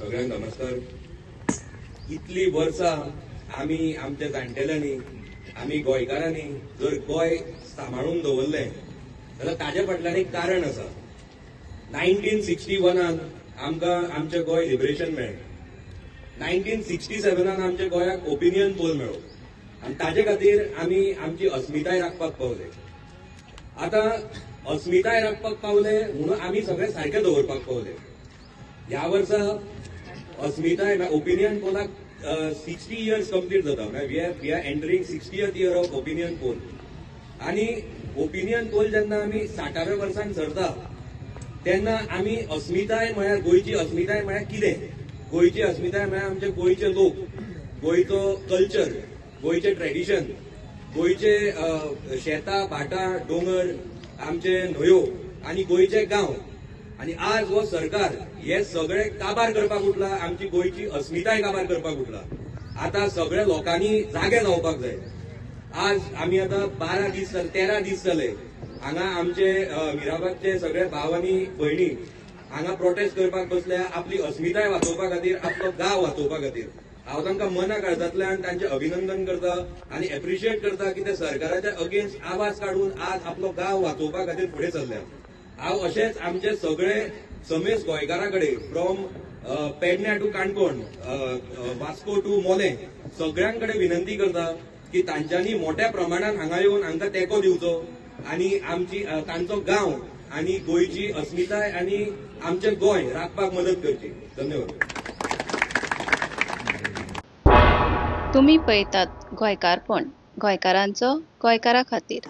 सगळ्यांक नमस्कार. इतली वर्सां आमी आमच्या जाणटेल्यांनी, आमी गोंयकारांनी जर गोंय सांबाळून दवरलें जाल्यार ताजे फाटल्यान एक कारण आसा. 1961 आमकां आमचें गोंय लिबरेशन मेळ्ळें. 1967 आमच्या गोंयाक ओपिनियन पोल मेळ्ळो आनी ताजे खातीर आमी आमची अस्मिताय राखपाक पावले. आतां अस्मिताय राखपाक पावले म्हणून आमी सगळे सारके दवरपाक पावले. ह्या वर्सा अस्मिताय ओपिनियन पोलाक 60 इयर्स कंप्लीट जाता. म्हळ्यार we are entering 60th year of opinion poll. आनी ओपिनियन पोल जेन्ना आमी 60व्या वर्सान सरता तेन्ना आमी अस्मिताय म्हळ्यार गोंयची अस्मिताय म्हळ्यार कितें? गोंयची अस्मिताय म्हळ्यार आमचे गोंयचे लोक, गोंयचो कल्चर, गोंयचें ट्रेडिशन, गोंयचे शेतां, भाटां, दोंगर, आमचे न्हंयो आनी गोंयचे गांव. आनी आज हो सरकार हे सगळे काबार करपाक उठला, आमची गोंयची अस्मिताय काबार करपाक उठला. आतां सगळ्या लोकांनी जागे जावपाक जाय. आज आमी आतां 12 दीस जाले, 13 दीस जाले हांगा आमचे मिराबागचे सगळे भाव आनी भयणी हांगा प्रोटेस्ट करपाक बसल्या, आपली अस्मिताय वाचोवपा खातीर, आपलो गांव वाचोवपा खातीर. हांव तांकां मना काळजांतल्यान तांचें अभिनंदन करता आनी एप्रिशिएट करता की ते सरकाराच्या अगेन्स्ट आवाज काडून आज आपलो गांव वाचोवपा खातीर फुडें सरल्या. हांव अशेंच आमचे सगळे समेस्त गोंयकारां कडेन from Pedne to Canacona, Vasco to Mollem, सगळ्यां कडेन विनंती करता की तांच्यांनी मोठ्या प्रमाणात हांगा येवन हांकां तेंको दिवचो आनी आमची तांचो गांव आनी गोंयची अस्मिताय आनी आमचें गोंय राखपाक मदत करची. धन्यवाद. तुमी पळयतात गोंयकारपण, गोंयकारांचो गोंयकारा खातीर.